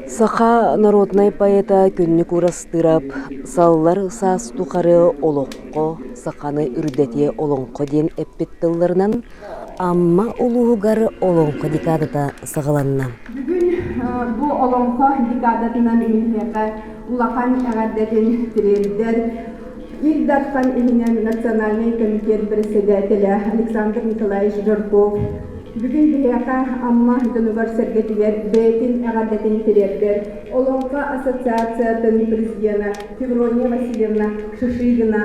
Саха народнай поэта Күннүк Урастыырап «Саллар саас тухары олоххо саханы үрдэтиэ олоҥхо» диэн эппит тылларынан Амма улууһугар олоҥхо декадата саҕаланна. Бүгүн бу олоҥхо декадатынан миэхэ улахан эҕэрдэтин тириэрдэр Ил Дархан иһинэн Национальнай комитет председателэ Александр Николаевич Жирков бүгүн биһиэхэ Амма дьонугар-сэргэтигэр бэйэтин эҕэрдэтин тириэрдэр Олоҥхо ассоциациятын президена Феврония Васильевна Шишигина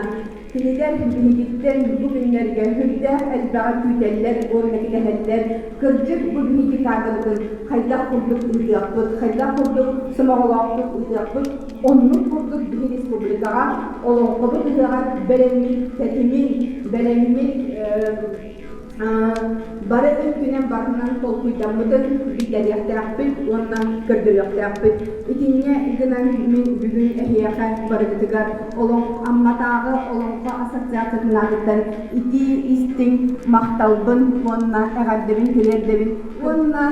Кинилэр биһигиттэн бу күннэргэ сүрдээх элбэҕи күүтэллэр уонна кэтэһэллэр. Кырдьык, бу биһиги каадырбытын хайдах курдук ыытыахпыт, хайдах курдук сомоҕолоохтук ыытыахпыт, оннук курдук биһи республикаҕа олоҥхобут ыһыаҕар бэлэммит тэтимин, бэлэммит бары өттүнэн барытынан толкуйдаммытын биллэриэхтээхпит уонна көрдөрүөхтээхпит. Итиннэ гынан мин бүгүн эһиэхэ барыгытыгар Амматааҕы Олоҥхо ассоциациятын аатыттан итии истиҥ махталбын уонна эҕэрдэбин тириэрдэбин уонна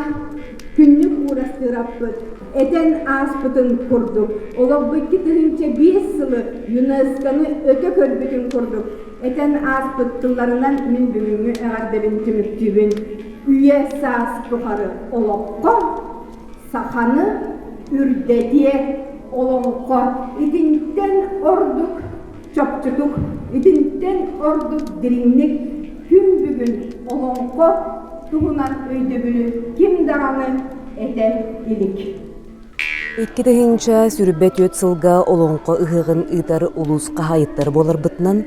күннүк уурастыыраппыт этэн ааспытын курдук олохбут 2005 сылы ЮНЕСКО-ну өтө көрбүтүн курдук Этэн ааспыт тылларынан мин бүгүҥҥү эҕэрдэбин түмүктүүбүн. Үйэ саас тухары олоххо саханы үрдэтиэ олоҥхо итинтэн ордук чопчутук, итинтэн ордук дириҥник күн бүгүн олоҥхо туһунан өйдөбүлү ким даҕаны этэ илик. 2024 сылга Олоҥхо ыһыаҕын ыытар улуус хаһаайыттара буоларбытынан,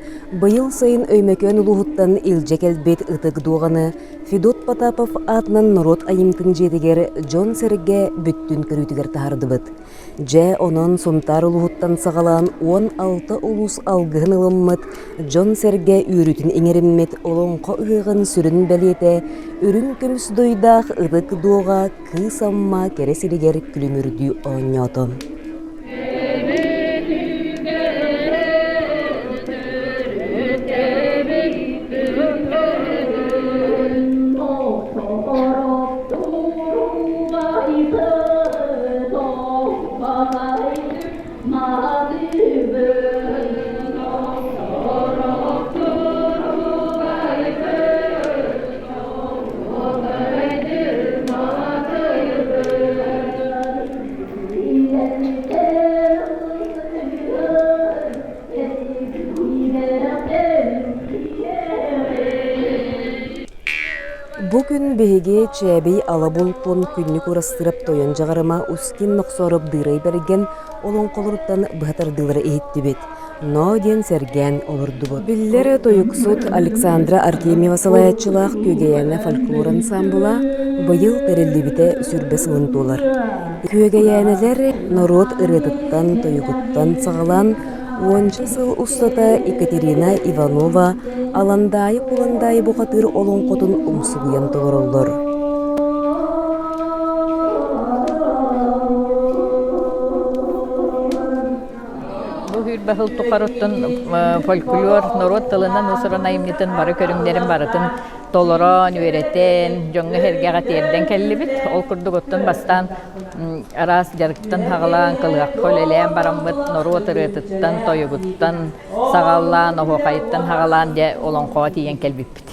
быйыл сайын Өймөкөөн улууһуттан илдьэ кэлбит ытык дуоҕаны Федот Потапов аатынан норуот айымньытын дьиэтигэр дьон-сэргэ бүттүн көрүүтүгэр таһаардыбыт. Дьэ, онон Сунтаар улууһуттан саҕалаан 16 улуус алгыһын ылыммыт, дьон-сэргэ үөрүүтүн иҥэриммит Олоҥхо ыһыаҕын сүрүн бэлиэтэ үрүҥ көмүс дуйдаах ытык дуоҕа Кыыс Амма кэрэ сиригэр күлүмүрдүү оонньоото. Бу күн биһиги Чээбий Ала булпун Күннүк Урастырап Тойон Дьаҕарыма Устин Нохсоороп Дыырай Бэргэн олоҥхолоруттан быһа тардыылары иһиттибит. Ноо диэн сэргээн олордубут. Биллэр тойуксут Александра Артемьева салайааччылаах Күөгэйээнэ фольклор ансаамбыла быйыл тэриллибитэ сүрбэ сылын туолар. Күөгэйээнэлэр норуот ырыатыттан, тойугуттан саҕалаан уонча сыл устата Екатерина Иванова Аландаайы Куландаайы бухатыыр олоҥхотун умсугуйан толороллор. Бу сүүрбэ сыл тухарыттан фольклор, норуот тылынан уус-уран айымньытын бары көрүҥнэрин барытын толорон, үөрэтэн, дьоҥҥо-сэргэҕэ тиэрдэн кэллибит. Ол курдук оттон бастаан араас дьарыктан саҕалаан, кылыһахха үлэлээн бараммыт норуот ырыатыттан, тойугуттан саҕалаан, оһуохайыттан саҕалаан дьэ олоҥхоҕо тиийэн кэлбиппит.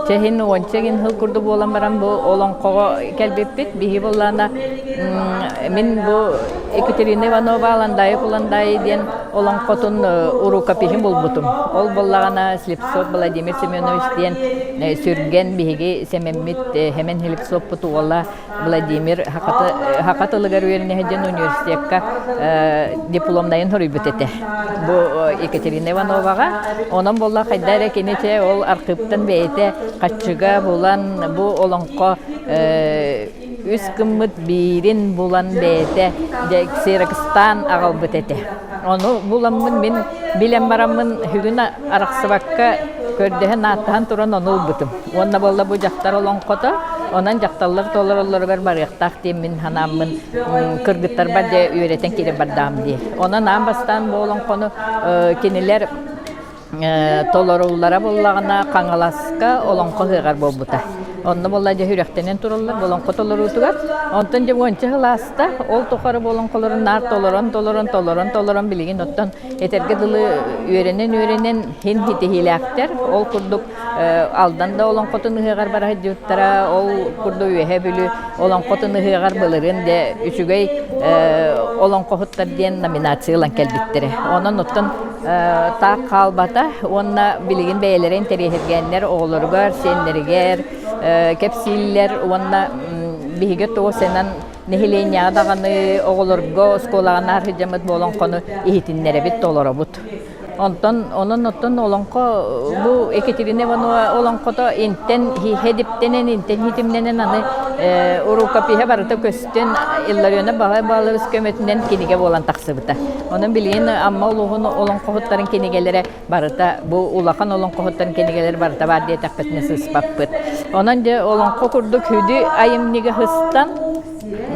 Чэ иһин уонча иһин сыл курдук буолан баран бу олоҥхоҕо кэлбиппит. Биһи буоллаана мин бу Екатерина Иванова Аландаайы Куландаайы диэн олоҥхотун рукопиһын булбутум. Ол буоллаҕына Слепцов Владимир Семенович диэн сүргэн биһиги сэмэммит Хэмэн Слепцовпут уола Владимир саха тылыгар үөрэнэ сылдьан университекка дипломнайын суруйбут этэ. Бу Екатерина Ивановаҕа. Онон буолла хайда эрэ кини чэ ол архыыптан бэйэтэ хаччыга булан бу олоҥхо үс гыммыт биирин булан бэйэтэ дьэ ксерокстаан аҕалбыт этэ. Ону буламмын мин билэн бараммын бүгүн арахсыбакка көрдөһөн ааттаһан туран ону ылбытым. Уонна буолла бу дьахтар олоҥхото, онон дьахталлар толороллоругар барыахтаах диэммин санааммын кыргыттарбар дьэ үөрэтэн киирэн бардаам дии. Онон аан бастаан бу олоҥхону кинилэр толоруллара буоллаҕына Хаҥаласка олоҥхо ыһыаҕар буолбута. Онно буолла дьэ сүрэхтэнэн тураллар олоҥхо толоруутугар. Онтон дьэ уонча сыл ааста. Ол тухары бу олоҥхолорун наар толорон, толорон, толорон, толорон билигин оттон этэргэ дылы үөрэнэн-үөрэнэн хин ситиһиилээхтэр. Ол курдук Алдан да олоҥхотун ыһыаҕар бара сылдьыбыттара, ол курдук Үөһээ Бүлүү олоҥхотун ыһыаҕар былырыын дьэ үчүгэй олоҥхоһуттар диэн номинация ылан кэлбиттэрэ. Онон оттон таах хаалбата уонна билигин бэйэлэрэ интэриэһиргээннэр оҕолоругар, сиэннэригэр кэпсииллэр уонна биһиги тугу сэнэн нэһилиэнньэҕэ даҕаны оҕолорго оскуолаҕа наар сылдьаммыт бу олоҥхону иһитиннэрэбит, толоробут. Онтон онон оттон олоҥхо бу Екатерина Иванова олоҥхото интэн хэдиптэнэн интэн хитимнэнэн аны рукопиһа барыта көстөн Илларионов Баһылай Баалыбыс көмөтүнэн кинигэ буолан тахсыбыта. Онон билигин Амма улууһун олоҥхоһуттарын кинигэлэрэ барыта бу улахан олоҥхоһуттарын кинигэлэрэ барыта баар диэтэхпитинэ сыыспаппыт. Онон дьэ олоҥхо курдук сүдү айымньыга сыстан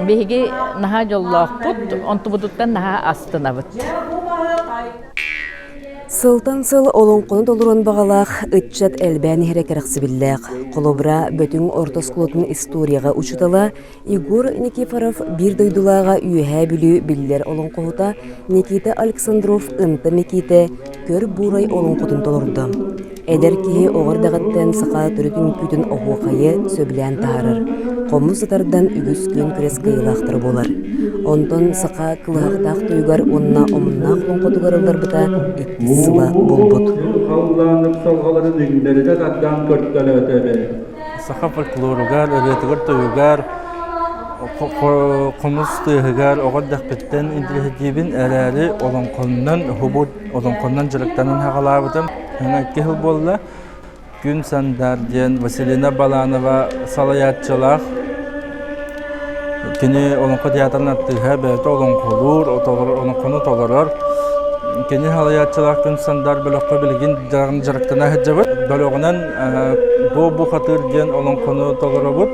биһиги наһаа дьоллоохпут, онтубутуттан наһаа астынабыт. Сылтан сыл олоҥхону толоруон баҕалаах ыччат элбээн иһэрэ кэрэхсэбиллээх. Холобура, Бөтүҥ орто оскуолатын историяҕа учуутала Егор Никифоров биир дойдулааҕа Үөһээ Бүлүү биллэр олоҥхоһута Никита Александров Ынта Микиитэ Көр Буурай олоҥхотун толордо. Эдэр киһи оҕо эрдэҕиттэн саха төрүт үҥкүүтүн оһуохайы сөбүлээн таһаарар, хомус ытардан үгүс күөн күрэс кыайыылаахтара буолар. Онтон саха кылыһахтаах тойугар уонна омуннаах олоҥхотугар ылларбыта иккис сыла буолбут. Халлааннык салҕаларын иҥнэритэ тардаан көртөлөөтө эбээт. Саха фольклоругар, ырыатыгар-тойугар, хомус тыаһыгар оҕо эрдэхпиттэн интэриэһиргиибин эрээри олоҥхоннон уһубут олоҥхоннон дьарыктанан саҕалаабытым. Икки сыл буолла. Күн Сандар диэн Василина Баланова салайааччылаах. Кини Олоҥхо театрын артыыһа, бэйэтэ олоҥхолуур, олоҥхону толорор. Кини салайааччылаах Күн Сандар бөлөххө билигин дьарыктана сылдьабыт. Бөлөҕүнэн Бу бухатыыр диэн олоҥхону толоробут.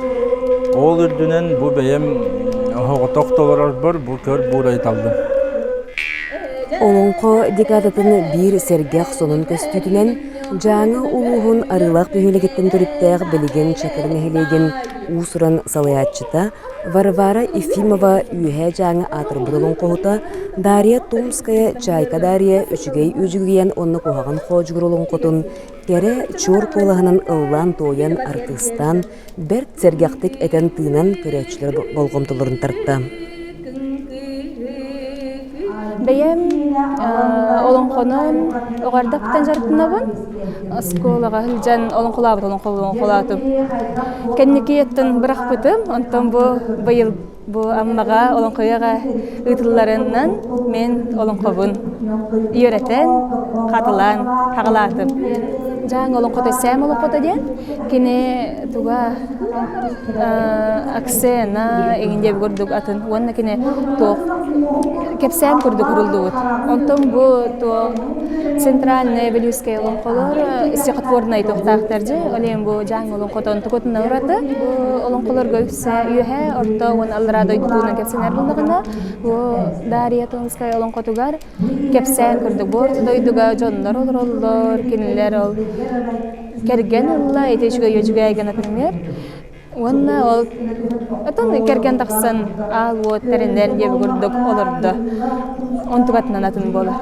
Ол үрдүнэн бу бэйэм оһоҕотох толорорбор бу көр буурайы таллым. Олоҥхо декадатын биир сэргэх сонун көстүүтүнэн Дьааҥы улууһун Арыылаах бөһүөлэгиттэн төрүттээх билигин Чакыр нэһилиэгин уус-уран салайааччыта Варвара Ефимова Үөһээ Дьааҥы аатырбыт олоҥхоһута Дарья Томская Чайка Дарья Үчүгэй Үдьүгүйэн уонна Куһаҕан Хоодьугур олоҥхотун кэрэ чуор куолаһынан ыллаан-туойан артыыстаан бэрт сэргэхтик этэн-тыынан көрөөччүлэр болҕомтолорун тарта. Бэйэм олоҥхонон оҕо эрдэхпиттэн дьарыктанабын. Оскуолаҕа сылдьан олоҥхолообут олоҥхолоотум. Кэнники оттон бырахпытым. Онтон бу быйыл бу Аммаҕа олоҥхойоҕо ыытылларынан мин олоҥхобун үөрэтэн, хатылаан хаҕалаатым. Дьааҥы олоҥхото Сээм олоҥхото диэн кини туга аксена эҥин диэбит курдук атын уонна кини туох кэпсээн курдук уруллубут. Онтон бу туох центральная Вилюйская олоҥхолор стихотворнай туохтаахтар дьэ ол иһин бу Дьааҥы олоҥхотон тукутунан ураты бу олоҥхолорго үксэ үөһэ орто уонна аллараа дойдутунан кэпсэнэр буоллаҕына бу Дарья Томская олоҥхотугар кэпсээн курдук бу орто дойдуга дьоннор олороллор кинилэр ол кэргэн ылла ити үчүгэй үчүгэйгэ например уонна ол отон кэргэн тахсан аал уот тэринэр диэби курдук олордо онтукатынан атын буолар.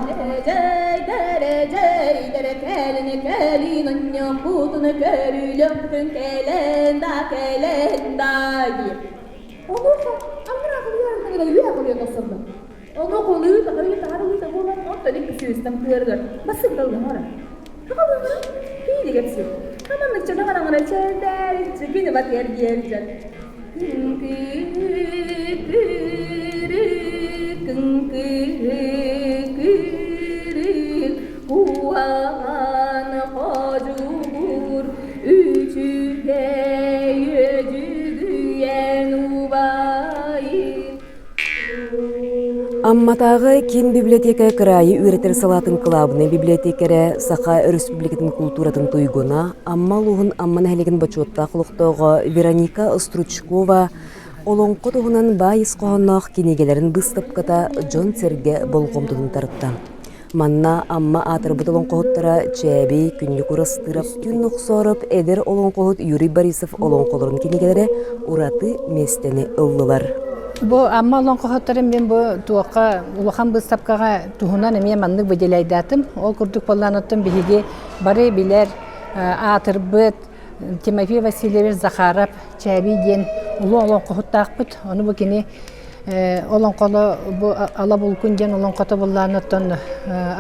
Куһаҕан ходьугур үчүгэй үөдүгүйэн убайын Амматааҕы киин библиотека кыраайы үөрэтэр салаатын кылаабынай библиотекэрэ, Саха Өрөспүүбүлүкэтин култууратын туйгуна, Амма улууһун Амма нэһилиэгин бочуоттаах олохтооҕо Вероника Стручкова олоҥхо туһунан баай ис хоһоонноох кинигэлэрин быыстапката дьон-сэргэ болҕомтотун тарта. Манна Амма аатырбыт олоҥхоһуттара Чээбий, Күннүк Урастыырап, Күн Охсоороп, эдэр олоҥхоһут Юрий Борисов олоҥхолорун кинигэлэрэ ураты миэстэни ыллылар. Бу Амма олоҥхоһуттарын мин бу туохха улахан быыстапкаҕа туһунан эмиэ маннык выделяйдаатым. Ол курдук буоллаан оттон биһиги бары билэр аатырбыт Тимофей Васильевич Захаров Чээбий диэн улуу олоҥхоһуттаахпыт. Ону бу кини олоҥхоло бу Ала Булкун диэн олоҥхото буллаан оттон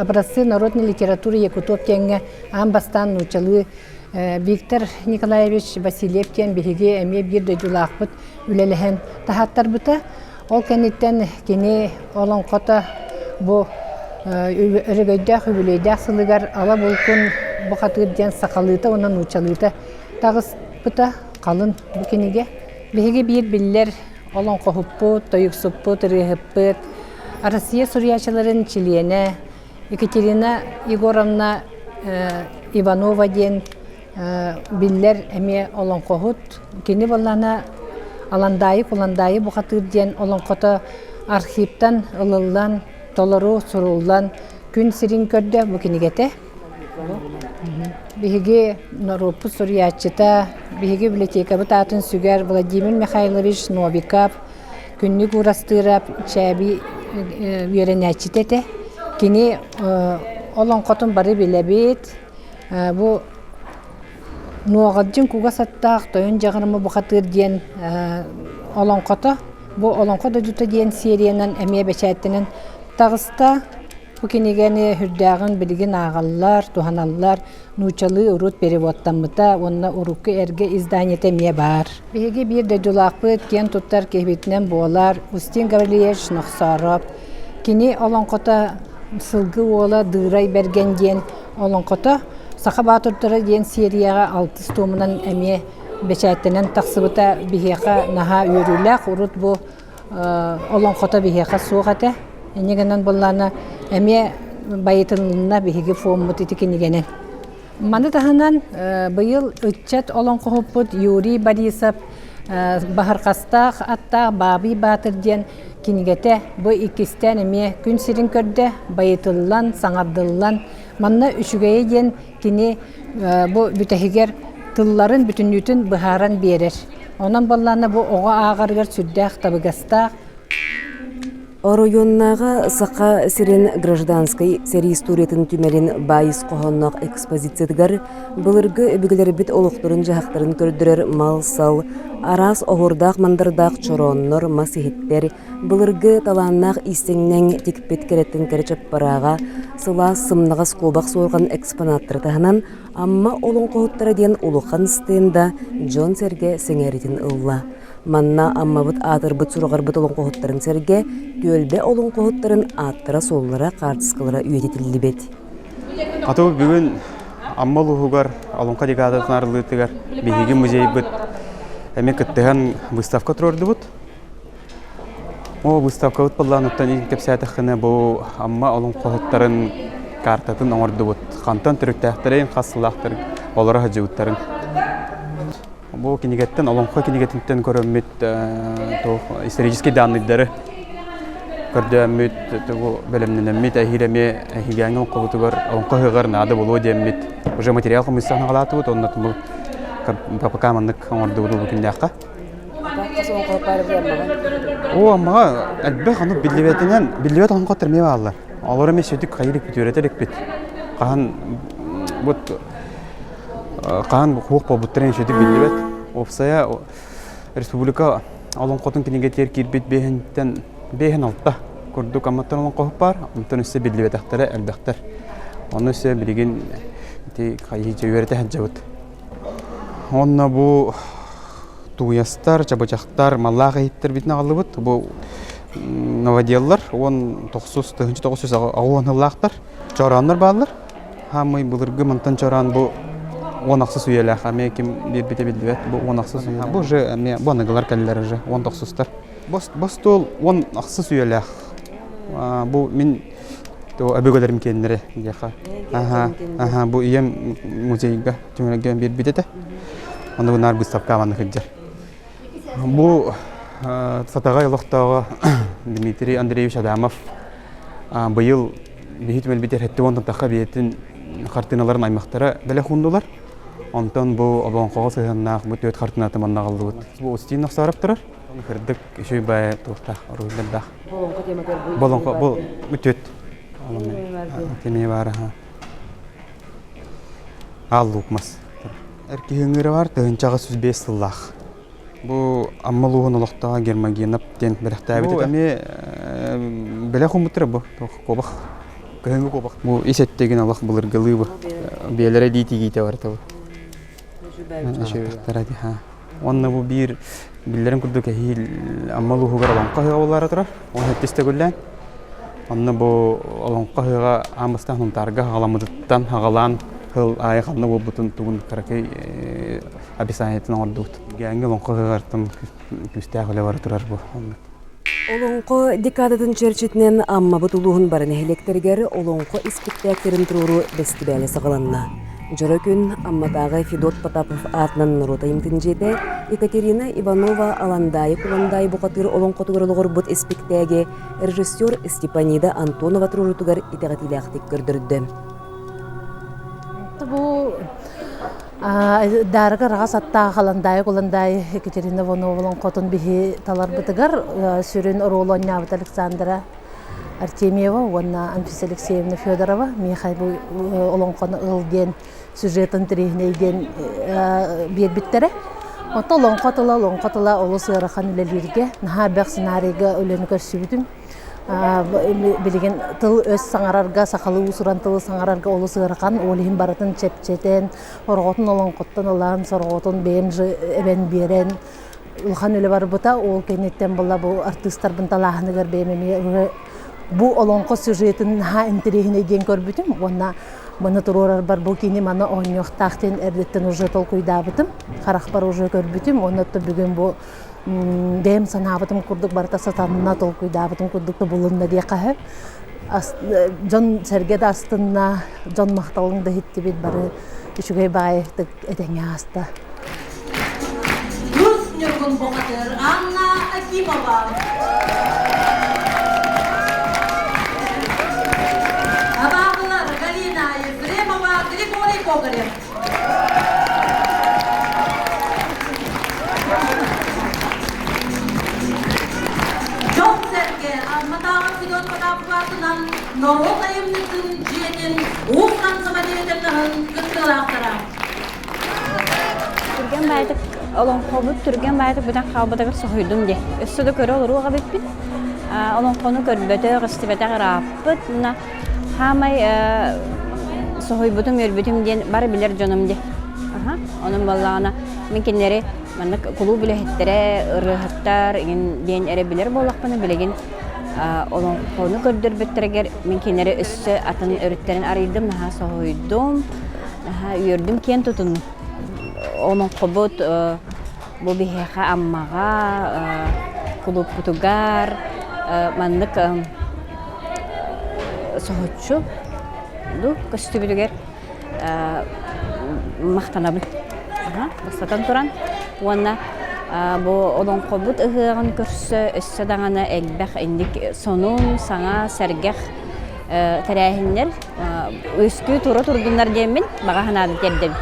образцы народной литературы якутов диэҥҥэ аан бастаан нууччалыы Виктор Николаевич Васильев диэн биһиги эмиэ биир дойдулаахпыт үлэлэһэн таһааттарбыта. Ол кэнниттэн кини олоҥхото бу өрөгөйдөөх үбүлүөйдээх сылыгар Ала Булкун бухатыыр диэн сахалыыта уонна нууччалыыта таҕыспыта халын бу кинигэ. Биһиги биир биллэр олоҥхоһуппут, тойуксуппут, ырыаһыппыт, Россия суруйааччыларын чилиэнэ Екатерина Егоровна Иванова диэн биллэр эмиэ олоҥхоһут. Кини буоллаҕына Аландаайы Куландаайы бухатыыр диэн олоҥхото архивтан ылыллан, толору суруллан күн сирин көрдө бу кинигэтэ. Биһиги норуоппут суруйааччыта, биһиги библиотекабыт аатын сүгэр Владимир Михайлович Новиков Күннүк Уурастыырап Чээбий үөрэнээччитэ этэ. Кини олоҥхотун бары билэбит. Бу Нуоҕалдьын кугас аттаах Тойон Дьаҕарыма бухатыыр диэн олоҥхото бу Олоҥхо дойдута диэн сериянан эмиэ бэчээттэнэн таҕыста. Бу кинигэни сүрдээҕин билигин ааҕаллар, туһаналлар. Нууччалыы урут переводтаммыта уонна урукку эргэ изданиета эмиэ баар. Биһиги биир дойдулаахпыт, киэн туттар киһибитинэн буолар Устин Гаврильевич Нохсоороп. Кини олоҥхото Сылгы уола Дыырай Бэргэн диэн олоҥхото Саха баатырдара диэн серияҕа алтыс туомунан эмиэ бэчээттэнэн тахсыбыта биһиэхэ наһаа үөрүүлээх. Урут бу олоҥхото биһиэхэ суох этэ. Инньэ гынан буоллаҕына эмиэ байытылынна биһиги фоммут ити кинигэнэн. Маны таһынан быйыл ыччат олоҥхоһуппут Юрий Борисов Баһырхастаах аттаах Баабый Баатыр диэн кинигэтэ бу иккистээн эмиэ күн сирин көрдө, байытыллан, саҥардыллан. Манна үчүгэйэ диэн кини бу бүтэһигэр тылларын бүтүннүүтүн быһааран биэрэр. Онон буоллаҕына бу оҕо ааҕарыгар сүрдээх табыгастаах. Оройуоннааҕы Саха сирин гражданскай сэрии историятын түмэлин баай ис хоһоонноох экспозициятыгар былыргы өбүгэлэрбит олохторун-дьаһахтарын көрдөрөр мал-сал, араас оһуордаах-мандардаах чорооннор, мас иһиттэр, былыргы талааннаах иистэнньэҥ тикпит кэрэттэн кэрэ чаппарааҕа, сылаас сымнаҕас куобах суорҕан экспонаттары таһынан Амма олоҥхоһуттара диэн улахан стенда дьон-сэргэ сэҥээритин ылла. Манна Аммабыт аатырбыт сураҕырбыт олоҥхоһуттарын сэргэ түөлбэ олоҥхоһуттарын ааттара-суоллара, хаартыскалара үйэтитиллибит. Хатыл бүгүн Амма улууһугар Олоҥхо декадатын арыллыытыгар биһиги музейбыт эмиэ кыттыһан выставка туруордубут. О, выставкабыт былаануттан кэпсээтэххинэ, бу Амма олоҥхоһуттарын картатын оҥордубут. Хантан төрүттээхтэрин, хас сыллаахтарын, олоро сылдьыбыттарын. Бу кинигэттэн, олоҥхо кинигэтиттэн көрөммүт исторический данныйдары көрдөөммүт, тугу бэлэмнэнэммит, эһиил эмиэ эһигээҥҥи олоҥхобутугар, олоҥхо ыһыаҕар наада буолуо диэммит уже материал хомуйсан аҕалаатыбыт, онно ППК маннык оҥордубут бу күннээххэ. Оо, Аммаҕа элбэх ону биллибэтинэн, биллибэт олоҥхоттор эмиэ бааллар. Олор эмиэ сүтүк хайа иликпит, үөрэтэ иликпит. Хаһан вот хаһан хуох буолбуттарын сүтүк биллибэт. Уопсайа республика олоҥхотун кинигэтигэр киирбит биэһинтэн биэһин алта курдук Амматтан олоҥхоһут баар, онтон өссө биллибэтэхтэрэ элбэхтэр. Ону өссө билигин ити хайыы үөрэтэ сылдьабыт. Уонна бу тууйастар, чабычахтар, маллаах иһиттэрбитин аҕаллыбыт. Бу новоделлар 19 1980 сыллаахтар. Чорооннор бааллар. Хаамый былыргы мантан чороон бу 16 үйэлээх эмиэ ким биэрбитэ биллибэт. Бу 16 үйэлээх. Бу уже эмиэ бу аныгылар кэллэр уже 19-тар. Бостуол 16 үйэлээх. Бу мин өбүгэлэрим киэннэрэ диэхэ. Аха, бу ийэм музейга түмэлгэ биэрбит этэ. Онно бу наар быыстапка манна сылдьар. Бу Сатаҕай олохтооҕо Дмитрий Андреевич Адамов быйыл биһи түмэлбитигэр 70 тахха бэйэтин хартыыналарын аймахтара бэлэх ууннулар. Онтон бу олоҥхоҕо сыһыаннаах бу түөрт хартыынатын манна аҕаллыбыт. Бу Устин Нохсоороп турар. Кырдык үчүгэй баайа туохтаах уруһуйдардаах. Болоҥхо тематыгар бу Болоҥхо бу бу түөрт. Тимиэ баар аха. Аал луук мас. Эр киһи ыҥыыра бар тыһыынчаҕа 105 сыллаах. Бу Амма улууһун олохтооҕо Гермогенов диэн бэлэхтээбит этэ. Эмиэ бэлэх ууммуттара бу куобах. Кыһыҥҥы куобах. Бу ис эттигин олох былыргылыы бу. Биэлэрэ дии тигиитэ барыта бу. Уонна бу биир биллэрин курдук эһиил Амма улууһугар олоҥхо ыһыаҕа буолаары турар. Ол сэттис төгүллээн. Онно бу олоҥхо ыһыаҕа аан бастаан Сунтаарга хаҕаламмытыттан хаҕалаан сыл аайы ханна буолбутун тугун кыракый описаниетын оҥордубут. Гээҥҥэ олоҥхо ыһыаҕартан күүстээх үлэ бара турар бу. Олоҥхо декадатын чэрчитинэн Аммабыт улууһун бары нэһилиэктэригэр олоҥхо испиктээктэрин туруоруу бэстибээлэ саҕаланна. Дьоро күн Амматааҕы Федот Потапов аатынан норуот айымньытын дьиэтэ Екатерина Иванова Аландаайы Куландаайы бухатыыр олоҥхотугар олоҕурбут испиктээги режиссер Степанида Антонова туруоруутугар итэҕэтиилээхтик көрдөрдө. Бу Даарыга араҕас аттаах Аландаайы Куландаайы Екатерина Иванова олоҥхотун биһи таларбытыгар сүрүн оруолу оонньообут Александра Артемьева уонна Анфиса Алексеевна Федорова миэхэ бу олоҥхону ыл диэн сюжетын тириэһинэй диэн биэрбиттэрэ. Оттон олоҥхо тыла олоҥхо тыла олус ыарахан үлэлииргэ наһаа элбэх сценарийга үлэни көрсүбүтүм. Билигин тыл-өс саҥарарга, сахалыы уус-уран тылы саҥарарга олус ыарахан. Ол иһин барытын чэпчэтэн, орҕотун олоҥхоттон ылан, сорҕотун бэйэм же эбэн биэрэн улахан үлэ барбыта. Ол кэнниттэн буолла бу артыыстарбын талааһыныгар бэйэм эмиэ бу олоҥхо сюжетын наһаа интэриэһинэй диэн көрбүтүм уонна маны туруорарбар бу кини маны оонньуохтаах диэн эрдэттэн уже толкуйдаабытым, харахпар уже көрбүтүм уонна бүгүн бу бэйэм санаабытым курдук барыта сатанна, толкуйдаабытым курдук тобулунна диэххэ Дьон-сэргэ да астынна, дьон махталын да иһиттибит, бары үчүгэй баҕайытык этэҥҥэ ааста. Рус Ньургун бухатыыр Анна Акимова. Абааһылар Галина Ефремова, Григорий Гоголев. Дьон-сэргэ Алматааҕы Федот Потапов аатынан норуот айымньытын дьиэтин уус-уран самодеятельноһын кыттыылаахтара. Түргэн баайдык олоҥхобут түргэн баайдык бүтэн хаалбытыгар соһуйдум дии. Өссө да көрө олоруох эбиппит. Олоҥхону көрбөтөх, истибэтэх ырааппыт. Мына Хаамай соһуйбутум, үөрбүтүм диэн бары билэр дьонум дии. Аха. Онон буоллаҕына мин кинилэри маннык кулууп үлэһиттэрэ, ырыаһыттар игин диэн эрэ билэр буоллахпына билигин олоҥхону көрдөрбүттэригэр мин кинилэри өссө атын өрүттэрин арыйдым, наһаа соһуйдум, наһаа үөрдүм, киэн тутуннум. Олоҥхобут бу биһиэхэ Аммаҕа кулууппутугар маннык соһуччу ду көстүбүтүгэр махтанабын. Бастатан туран уонна бу олоҥхобут ыһыаҕын көрсө өссө даҕаны элбэх инник сонун, саҥа, сэргэх тэрээһиннэр үөскүү тура турдуннар диэммин баҕа санаабын тиэрдэбин.